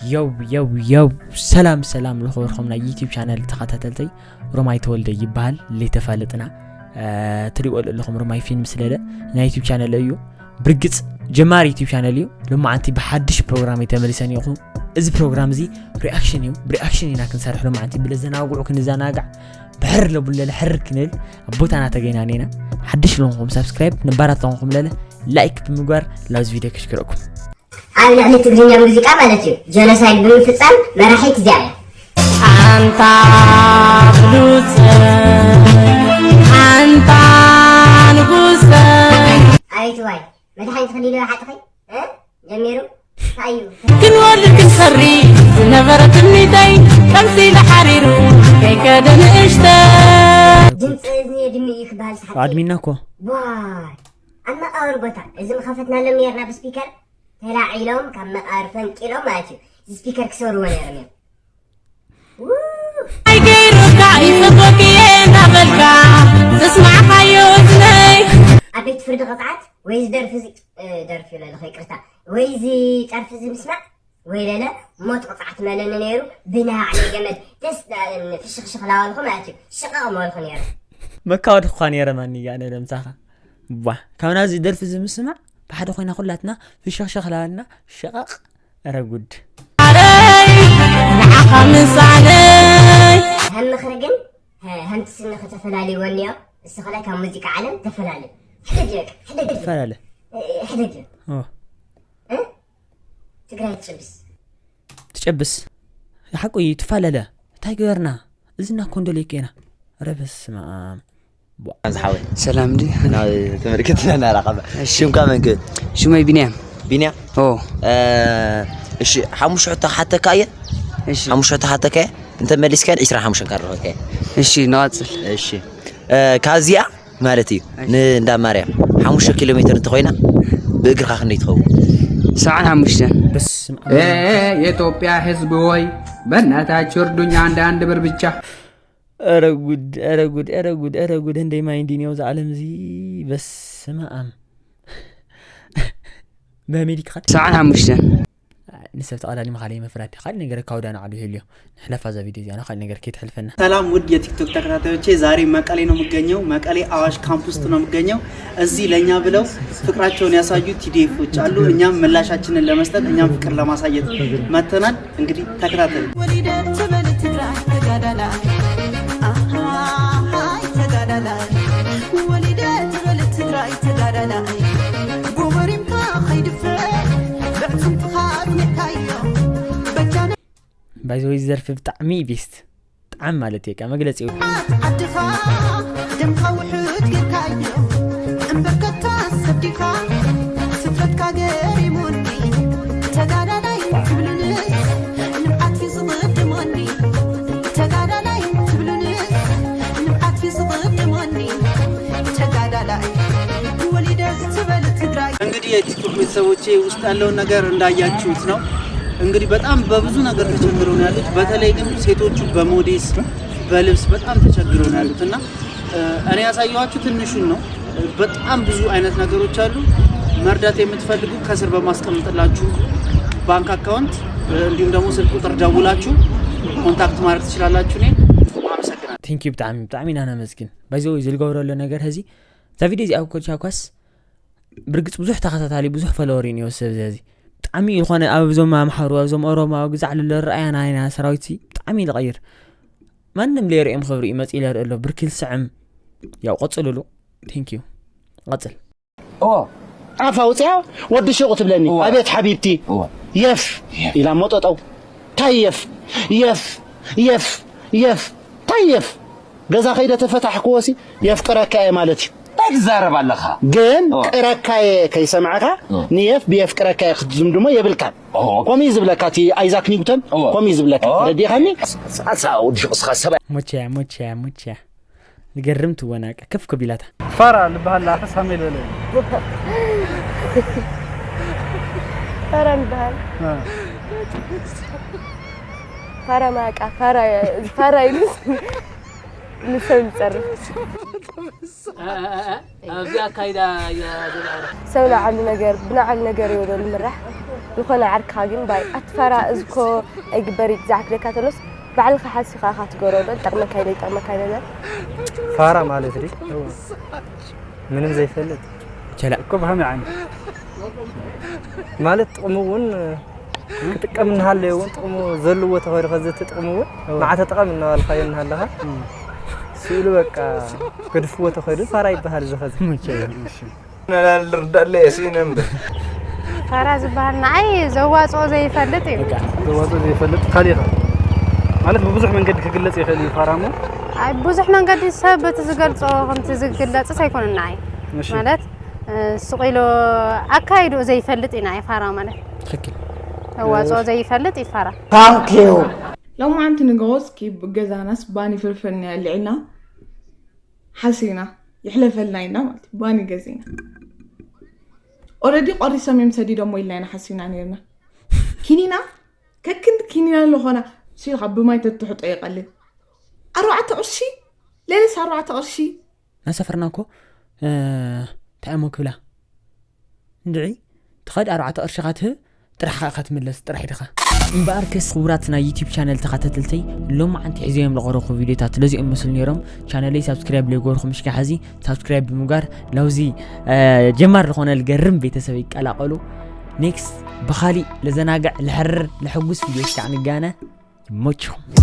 የው የው የው ሰላም ሰላም ልኾርኹም ናይ ዩቲብ ቻነል ተኸታተልተይ። ሮማይ ተወልደ ይበሃል። ለይተፋለጥና ትሪእዎ ኣለኹም። ሮማይ ፊልም ስለለ ናይ ዩቲብ ቻነል እዩ። ብርግፅ ጀማሪ ዩቲብ ቻነል እዩ። ሎማዓንቲ ብሓድሽ ፕሮግራም ተመሊሰ እኒኹ። እዚ ፕሮግራም እዚ ሪኣክሽን እዩ። ብሪኣክሽን ኢና ክንሰርሕ ሎማዓንቲ። ብለዘናግዑ ክንዘናጋዕ፣ ብሕር ለቡለለ ሕር ክንብል ኣብ ቦታና ተገይናኒና። ሓድሽ ለኹም ሳብስክራይብ፣ ነባራት ለኹም ለለ ላይክ ብምግባር ላብዚ ቪድዮ ከሽክረኩም። ኣብ ልዕሊ ትግርኛ ሙዚቃ ማለት እዩ ጀኖሳይድ ብምፍፃም መራሒት እዚኣ እያ። ኣንታ ብሉፅ ኣንታ ንጉሰ። ኣቤት ዋይ መድሓኒት ክሊሎ ሓጥኸይ እ? ጀሚሩ ታዩ። ክንወልድ ክንሰሪ ዝነበረ ትምኒተይ ቀምሲለ ሓሪሩ ከይከደ ንእሽተ። ድምፂ እዝኒ የድሚ እዩ ክበሃል ሰሓቂ። ኣድሚና እኮ። ዋይ ኣብ መቃብር ቦታ እዚ ምኸፈትናሎም ነርና ብስፒከር ተላዒሎም ካብ መቃብር ፈንቂሎም ማለት እዩ። እዚ ስፒከር ክሰብርዎ ነይሮም እዮም። ኣይገይሩካ ይፅበክየ እናበልካ ተስማዕካዮ እዝነይ። ኣብ ቤት ፍርዲ ቅፅዓት ወይ እዚ ደርፊ እዚ እ፣ ደርፊ ለለኸ ይቅርታ ወይ እዚ ጨርፊ እዚ ምስማዕ ወይ ለለ ሞት ቅፅዓት መለኒ ነይሩ። ብናዕለ ገመድ ደስ ዳእን ፍሽኽሽኽ ላበልኹ ማለት እዩ ሽቐቕ መበልኹ ነይሩ። መካወድ እኳ ነይረ ማንያ ነለ ምሳኻ ቧ ካብ ናዚ ደርፊ እዚ ምስማዕ ብሓደ ኮይና ኩላትና ፍሽኽሽኽ ላበልና ሸቐቕ። ኧረ ጉድ። ኣረይ ንዓኻ ምሳለይ። ከም ምኽሪ ግን ሀ- ከምቲ ስኒ ከተፈላልይወን እዮ። እስኸለ ካብ ሙዚቃ ዓለም ተፈላለ። ሕደግ በቃ፣ ሕደግ። ትፈላለ። እ- እ- ሕደግ። ኦ። እ? ትግራይ ትጭብስ። ትጨብስ። ሓቁ እዩ፣ ትፈላለ። እንታይ ገበርና? እዝና እኮ እንደለይከ ኢና። ኧረ በስመ ኣብ። ዝሓወይ ሰላም ዲ ናብ ተመልከትና እናራኸበ። እሺ። ሽምካ መን ክብል? ሽመይ ቢንያም። ቢንያም? ኦ። እ፣ እሺ፣ ሓሙሽተ ሕቶ ክሓተካ እየ። እሺ። ሓሙሽተ ሕቶ ክሓተካ እየ። እንተ መሊስካ ዒስራን ሓሙሽተን ካርድ ክህበካ እየ። እሺ፣ ንቐጽል። እሺ። እ፣ ካብዚኣ ማለት እዩ እሺ። ንእንዳ ማርያም ሓሙሽተ ኪሎ ሜትር እንተኾይና ብእግርኻ ክንደይ ትኸውን? ሰብዓን ሓሙሽተን። በስመ ኣብ። እ፣ የኢትዮጵያ ህዝብ ሆይ በእናታችሁ እርዱኝ፣ አንድ አንድ ብር ብቻ። ኧረ ጉድ፣ ኧረ ጉድ፣ ኧረ ጉድ፣ ኧረ ጉድ፣ ህንደይ ማይ እንዲን እዛ ዓለም እዚ። በስመ ኣብ። ብኣሜሪካ ኸድ ሰብዓን ሓሙሽተን። ንሰብ ተቐዳዲምካ ለይመፍራት ካልእ ነገር ካውዳ ንዓዱ ይህልዮ። ንሕለፋ እዛ ቪድዮ እዚኣ ካልእ ነገር ከይትሕልፈና። ሰላም ውድ የቲክቶክ ተከታታዮቼ፣ ዛሬ መቀሌ ነው የምገኘው። መቀሌ አዋሽ ካምፕ ውስጥ ነው የምገኘው። እዚህ ለእኛ ብለው ፍቅራቸውን ያሳዩ ቲዲኤፎች አሉ። እኛም ምላሻችንን ለመስጠት እኛም ፍቅር ለማሳየት መጥተናል። እንግዲህ ተከታተሉ። ወሊደ ትበል ትግራይ ተጋዳላይ፣ ኣሃይ ተጋዳላይ። ወሊደ ትበል ትግራይ ተጋዳላይ፣ ጎመሪምካ ከይድፈር፣ ብዕፅምትኻ ኣጥሚዕካዮ፣ በጃና ባይዘወይ ዘርፊ ብጣዕሚ ቤስት። ጣዕም ማለት እዩ፣ መግለጺ እዩ። ዓድኻ ደምካ ውሑድ ጌርካዮ፣ እምበር ከታ ሰዲካ ፍጥረትካ ገሪሙኒ። ተጋዳላይ ትብሉንስ ንብዓት እዩ ዝቕድሞኒ። ተጋዳላይ ትብሉንስ ንብዓት እዩ ዝቕድሞኒ። ተጋዳላይ ወሊደ ትበል ትግራይ። እንግዲህ የቲክቶክ ቤተሰቦቼ ውስጥ ያለውን ነገር እንዳያችሁት ነው። እንግዲህ በጣም በብዙ ነገር ተቸግረው ነው ያሉት። በተለይ ግን ሴቶቹ በሞዴስ በልብስ በጣም ተቸግረው ነው ያሉት እና እ፣ እኔ ያሳየኋችሁ ትንሹን ነው። በጣም ብዙ አይነት ነገሮች አሉ። መርዳት የምትፈልጉ ከስር በማስቀምጥላችሁ ባንክ አካውንት እ፣ እንዲሁም ደግሞ ስልክ ቁጥር ደውላችሁ ኮንታክት ማድረግ ትችላላችሁ። እኔ አመሰግናለሁ። ቴንክ ዩ ብጣዕሚ ብጣዕሚ ኢና ነመስግን። ባይዘወይ ዝልገብረሎ ነገር ሀዚ እዛ ቪድዮ እዚኣ ኮቻኳስ ብርግፅ ብዙሕ ተኸታታሊ ብዙሕ ፎሎወር እዩ ነይሩ ሰብ እዚ። ብጣዕሚ ዝኾነ ኣብዞም ኣምሓሩ ኣብዞም ኦሮሞ ኣብ ግዛዕ ልሎ ረኣያ ናይና ሰራዊት ሲ ብጣዕሚ እዩ ልቐይር። ማንም ለይርኦም ክብሪ እዩ መፂኡ ለርኢ ኣሎ ብርኪ ልስዕም። ያው ቀፅልሉ። ቴንክ ዩ። ቀፅል። እዎ። ኣፍ ኣውፅያ ወዲ ሹቕ ትብለኒ። እዎ። ኣቤት ሓቢብቲ። እዎ። የፍ የፍ። ኢላ ሞጠጠው። ታይ የፍ የፍ የፍ የፍ ታይ የፍ። ገዛ ከይደ ተፈታሕክዎ ሲ የፍቅረካ እየ ማለት እዩ። እንታይ ትዛረብ ኣለኻ? ግን እዎ። ቅረካ እየ ከይሰማዕካ እዎ። ንየፍ ብየፍቅረካ እየ ክትዝምድሞ የብልካን። እዎ። ከምኡ እዩ ዝብለካ እቲ ኣይዛክ ኒውተን እዎ። ከምኡ እዩ ዝብለካ። እዎ። ተረዲኻኒ? ኣሳ ወዲ ሹቕ እስኻ ሰብኣይ። ሞቻ ሞቻ ሞቻ። ዝገርም ትወናቀ ክፍ ክብ ኢላታ። ፋራ ልበሃል ለኣኸ ሳሜል በለ። ፋራ ንበሃል። እ። ፋራ ማቃ፣ ፋራ፣ ፋራ ኢሉስ ንሰብ ዝጸርፍ። ኣብዚ ኣካይዳ እያ ዘላ። ሰብ ንዓሉ ነገር ብንዓሉ ነገር እዩ ዶ ንምራሕ። ዝኾነ ዓርክኻ ግን ባይ ኣትፋራ እዝኮ ኣይግበር እዩ። ዝዓክለካ ተሎስ ባዕልኻ ሓሲኻ ኢኻ ትገሮ ዶ ጠቕመካ ኢለ ይጠቕመካ ኢለ ፋራ ማለት ድዩ? ምንም ዘይፈልጥ ቸላ እኮ ብኸመይ ዓይነት ማለት ጥቕሙ እውን ክጥቀም እናሃለየ እውን ጥቕሙ ዘለዎ ተኸይዱ ከዚ እቲ ጥቕሙ እውን ማዕተ ጥቐም እናባልካዮ እናሃለኻ ስእሉ በቃ ገድፍዎ ተኸይዱ ፋራ ይበሃል እዚ ኸዚ መቸ እሺ ነላል ርዳለ የሲን እምበር ፋራ ዝበሃል ንዓይ ዘዋፅኦ ዘይፈልጥ እዩ። ዘዋፅኦ ዘይፈልጥ ካሊኻ ማለት ብብዙሕ መንገዲ ክግለፅ ይኽእል እዩ ፋራ እሞ ኣይ ብዙሕ መንገዲ ሰብ በቲ ዝገልፆ ከምቲ ዝግለፅስ ኣይኮነን ንዓይ እሺ ማለት እ፣ ስቕ ኢሉ ኣካይድኡ ዘይፈልጥ እዩ ንዓይ ፋራ ማለት ትክክል ተዋፅኦ ዘይፈልጥ እዩ ፋራ። ሎማዓንቲ ንግሆ እስኪ ገዛናስ ባኒ ፍርፍር ኣልዒልና ሓሲና ይሕለፈልና ኢና ማለት እዩ። ባኒ ገዚና ኦረዲ ቆሪሶም እዮም ሰዲዶሞ ኢልና ኢና ሓሲና ነርና። ኪኒና ከክንዲ ኪኒና ኣለኾና ሲልካ ብማይ ተትሕጦ ይቐልል። ኣርባዕተ ቅርሺ ሌሊስ ኣርባዕተ ቅርሺ እናሰፈርና እኮ እንታይ እሞ ክብላ እንድዒ ትኸድ ኣርባዕተ ቅርሽኻ ትህብ ጥራሕኻ ኢኻ ትምለስ ጥራሕ ኢድኻ እምበኣርከስ ክቡራት ናይ ዩቲብ ቻነል ተኸታተልተይ ሎማዓንቲ ሒዘዮም ዝቐረብኩ ቪድዮታት ለዚኦም መስሉ ነይሮም ቻነለይ ሳብስክራይብ ለይገበርኩም ሽካ ሓዚ ሳብስክራይብ ብምግባር ናብዚ ጀማር ዝኾነ ልገርም ቤተሰብ ይቀላቐሉ ኔክስት ብኻሊእ ለዘናግዕ ለሕርር ለሐጉስ ቪድዮ እስካዕ ንጋነ ይመችኹም